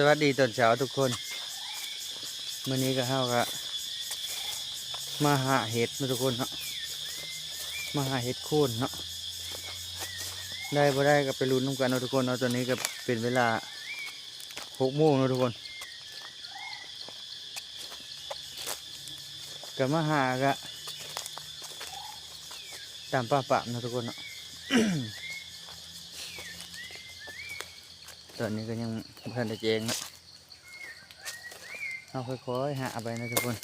ສະຫວັດດີຕອນເຊົ້າທຸກຄົນ. ມື້ນີ້ກໍເຮົາກໍມາຫາເຫັດເນາະທຸກຄົນເນາະ, ມາຫາເຫັດໂຄນເນາະ. ໄດ້ບໍ່ໄດ້ກໍໄປລຸ້ນນຳກັນເນາະທຸກຄົນເນາະ. ຕອນນີ້ກໍເປັນເວລາຫົກໂມງເນາະທຸກຄົນ. ກໍມາຫາກະຕາມປ່າປາມເນາະທຸກຄົນເນາະ. ຕອນນີ້ກໍຍັງບໍ່ທັນໄດ້ແຈ້ງເນາະ, ເຮົາຄ່ອຍໆຫາໄປເນາະທຸກຄົນ.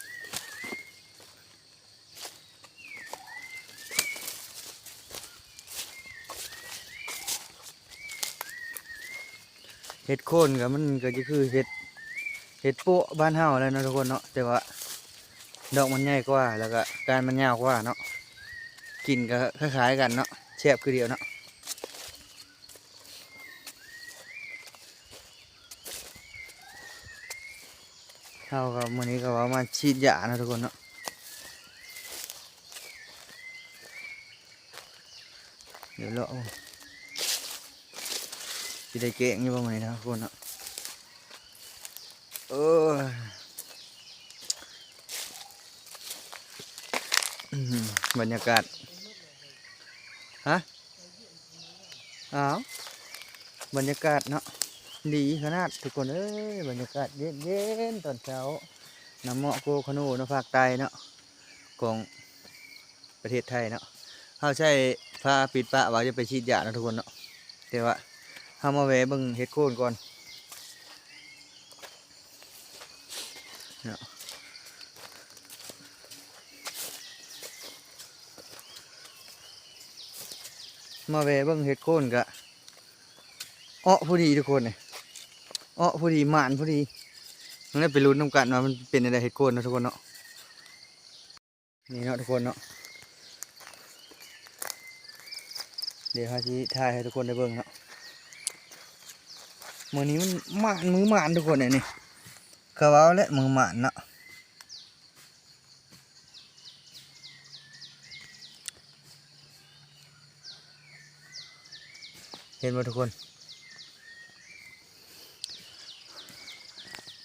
ເຫັດໂຄນກໍ ມັນກໍຈະຄືເຫັດ ເຫັດໂປະບ້ານເຮົາແຫຼະເນາະທຸກຄົນເນາະ, ແຕ່ວ່າດອກມັນໃຫຍ່ກວ່າ ແລ້ວກໍກ້ານມັນຍາວກວ່າເນາະ. ກິນກໍຄ້າຍໆກັນເນາະ, ແຊບຄືດຽວເນາະ. ເຮົາກໍ ມື້ນີ້ກໍວ່າມາສີດຢາເນາະທຸກຄົນເນາະ. ດຽວເລາະເບິ່ງ ຊິໄດ້ແກງຢູ່ບໍ່ມື້ນີ້ເນາະທຸກຄົນເນາະ. ເອີ ອືມ ບັນຍາກາດ ຮະ? ອ້າວ ບັນຍາກາດເນາະ ດີຂະໜາດທຸກຄົນເອີຍ. ບັນຍາກາດເຢັນໆຕອນເຊົ້າ ນ້ຳເມາະໂກຄາໂນເນາະ ພາກໃຕ້ເນາະ ຂອງປະເທດໄທເນາະ. ເຮົາໃຊ້ຜ້າປິດປະວ່າຈະໄປສີດຢາເນາະທຸກຄົນເນາະ, ແຕ່ວ່າເຮົາມາແວ່ເບິ່ງເຫັດໂຄນກ່ອນເນາະ. ມາແວ່ເບິ່ງເຫັດໂຄນກະເອາະພໍດີທຸກຄົນເອີຍ, ເອາະພໍດີ ໝານພໍດີ. ມັນໄດ້ໄປລຸ້ນນຳກັນວ່າມັນເປັນແນວໃດເຫັດໂຄນເນາະທຸກຄົນເນາະ. ນີ້ເນາະທຸກຄົນເນາະ, ດຽວເຮົາຊິຖ່າຍໃຫ້ທຸກຄົນໄດ້ເບິ່ງເນາະ. ມື້ນີ້ມັນໝານ ມື້ໝານທຸກຄົນເອີຍນີ້, ກະເວົ້າແຫຼະ ມື້ໝານເນາະ. ເຫັນບໍ່ທຸກຄົນ?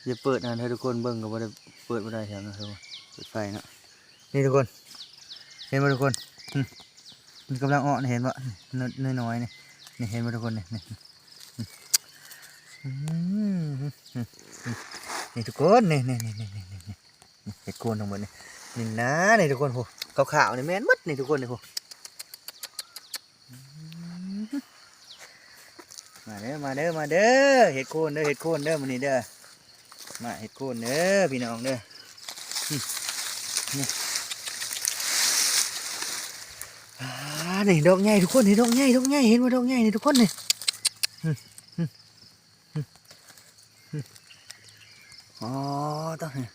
ຈະເປີດອັນໃຫ້ທຸກຄົນເບິ່ງກໍບໍ່ໄດ້, ເປີດບໍ່ໄດ້ແຖວນັ້ນທຸກຄົນ, ເປີດໄຟເນາະ. ນີ້ທຸກຄົນ ເຫັນບໍ່ທຸກຄົນ? ອືມ ມັນກຳລັງເອາະນີ້ ເຫັນບໍ່? ນ- ນ້ອຍໆນີ້ ນີ້ເຫັນບໍ່ທຸກຄົນ? ນີ້ ນີ້ ອືມ ນີ້ທຸກຄົນ ນີ້ ນີ້ ນີ້ ນີ້ ນີ້ ນີ້ ນີ້ ເຫັດໂຄນທັງໝົດນີ້ ນີ້ນາ ນີ້ທຸກຄົນ ໂອ້ ຂາວໆນີ້ແມ່ນໝົດນີ້ທຸກຄົນ ນີ້ ໂອ້ ອືມ ມາເດີ ມາເດີ ມາເດີ ເຫັດໂຄນເດີ ເຫັດໂຄນເດີ ມື້ນີ້ເດີ ມາເຫັດໂຄນເດີ ພີ່ນ້ອງເດີ ອືມ ນີ້ ອ່າ ນີ້ດອກໃຫຍ່ທຸກຄົນ ນີ້ດອກໃຫຍ່ ດອກໃຫຍ່ ເຫັນບໍ່ ດອກໃຫຍ່ນີ້ທຸກຄົນນີ້ ອືມ ອໍ ຕາຍ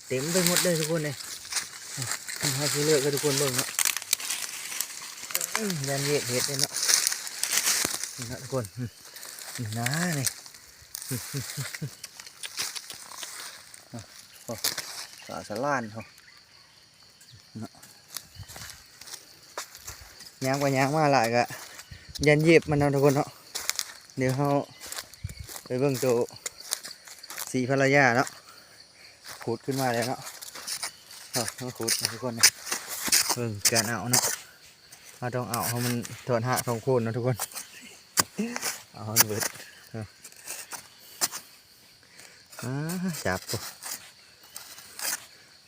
ເຕັມໄປໝົດເລີຍທຸກຄົນເອີຍ. ເຮົາຊິເລືອກໃຫ້ທຸກຄົນເບິ່ງເນາະ ຢ້ານເຫຢີບເຫັດເດ້ເນາະ ນີ້ເນາະທຸກຄົນ ນີ້ນາ ນີ້ ໂອ້ ສາສະຫຼານ ໂອ້ ເນາະ ຍ່າງໄປຍ່າງມາຫຼາຍກະຢ້ານເຫຢີບມັນເນາະທຸກຄົນເນາະ. ດຽວເຮົາໄປເບິ່ງໂຕສີພັນລະຍາເນາະ ຂຸດຂຶ້ນມາແລ້ວເນາະ ເອົາມາຂຸດເນາະທຸກຄົນ ເບິ່ງການເອົາເນາະ ເຮົາຕ້ອງເອົາໃຫ້ມັນຖອນຮາກຖອນໂຄນເນາະທຸກຄົນ ເອົາໃຫ້ມັນເບິດ ເອົາ ອ່າ ຈັບ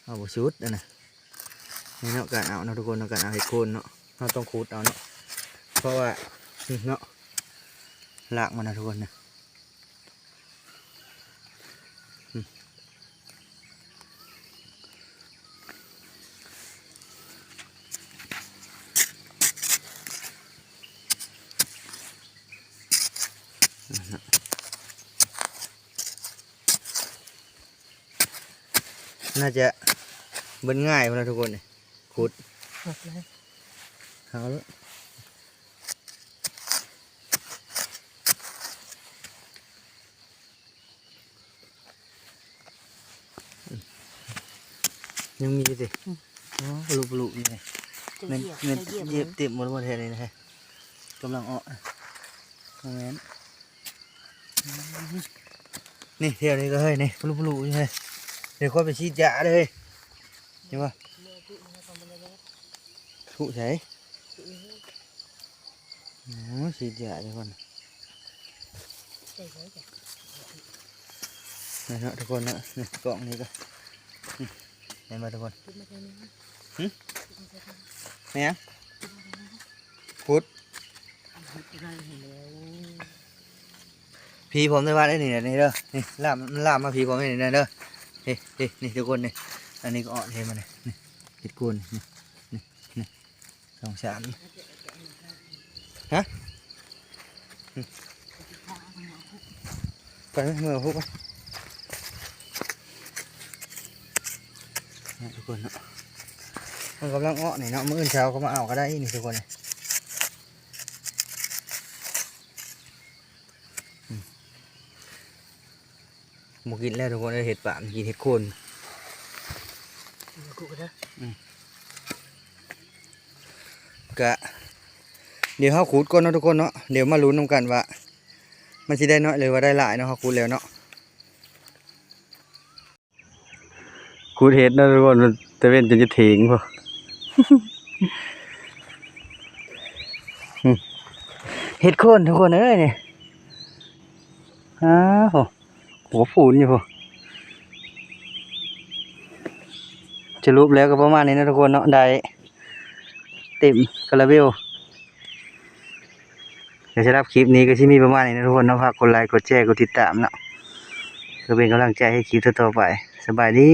ເອົາບໍ່ສຸດອັນນະ ນີ້ເນາະ ການເອົາເນາະທຸກຄົນເນາະ ການເອົາເຫັດໂຄນເນາະ ເຮົາຕ້ອງຂຸດເອົາເນາະ ເພາະວ່າ ນີ້ເນາະ ຮາກມັນນະທຸກຄົນນະ ອືມ ໜ້າຈະເບິ່ງງ່າຍພຸ້ນລະທຸກຄົນ ຂຸດ ເອົາລະ ຍັງມີຢູ່ຕິ ອືມ ອໍ ປະລຸປະລຸຢູ່ນີ້ ແມ່ນ ແມ່ນຢຽບເຕັມໝົດແທ້ນີ້ນະ ກຳລັງເອາະ ບໍ່ແມ່ນ ນີ້ ແຖວນີ້ກໍເຮີ້ຍ ນີ້ ປຸລຸໆຢູ່ເຮີ້ຍ ດຽວຂ້ອຍໄປສີດຢາເດີເຮີ້ຍ ເຫັນບໍ່? ທຸໃສ? ໂອ້ ສີດຢາທຸກຄົນ ນີ້ເນາະທຸກຄົນເນາະ ນີ້ກ້ອງນີ້ກໍ ນີ້ ເຫັນບໍ່ທຸກຄົນ? ຫຶ? ແມ່ນຫຍັງ? ຂຸດ ຜີຜົມໄດ້ວ່າໄດ້ນີ້ ນີ້ເດີ ນີ້ລາມ ມັນລາມມາຜີຜົມນີ້ເດີ ນີ້ ນີ້ ນີ້ທຸກຄົນ ນີ້ ອັນນີ້ກໍອອກເຫັນບໍ່ນີ້ ນີ້ເຫັດໂກນ ນີ້ ນີ້ ນີ້ສອງສາມ ຮະ? ໄປເມືອພຸກ ນີ້ທຸກຄົນເນາະ ມັນກຳລັງເອາະນີ້ເນາະ ມື້ອື່ນເຊົ້າກໍມາເອົາກໍໄດ້ນີ້ທຸກຄົນ ບໍ່ກິນແລ້ວທຸກຄົນເອີຍ ເຫັດປານ ກິນເຫັດໂຄນ ກະ ດຽວເຮົາຂຸດກ່ອນເນາະທຸກຄົນເນາະ ດຽວມາລຸ້ນນຳກັນວ່າ ມັນຊິໄດ້ໜ້ອຍ ຫຼືວ່າໄດ້ຫຼາຍເນາະ ເຮົາຂຸດແລ້ວເນາະ. ຂຸດເຫັດເນາະທຸກຄົນ ຕາເວັນຈົນຈະເຖິງພຸ້ນ ເຫັດໂຄນທຸກຄົນເອີຍນີ້ ອ້າໂຫ ຫົວພູນຢູ່ພຸ້ນ ສະຫຼຸບແລ້ວກໍປະມານນີ້ເນາະທຸກຄົນເນາະ ໄດ້ເຕັມກະລາເບວ. ກໍສຳລັບຄລິບນີ້ກໍຊິມີປະມານນີ້ເນາະທຸກຄົນເນາະ ຝາກກົດໄລ ກົດແຊ ກົດຕິດຕາມເນາະ ເພື່ອເປັນກຳລັງໃຈໃຫ້ຄລິບຕໍ່ໆໄປ ສະບາຍດີ.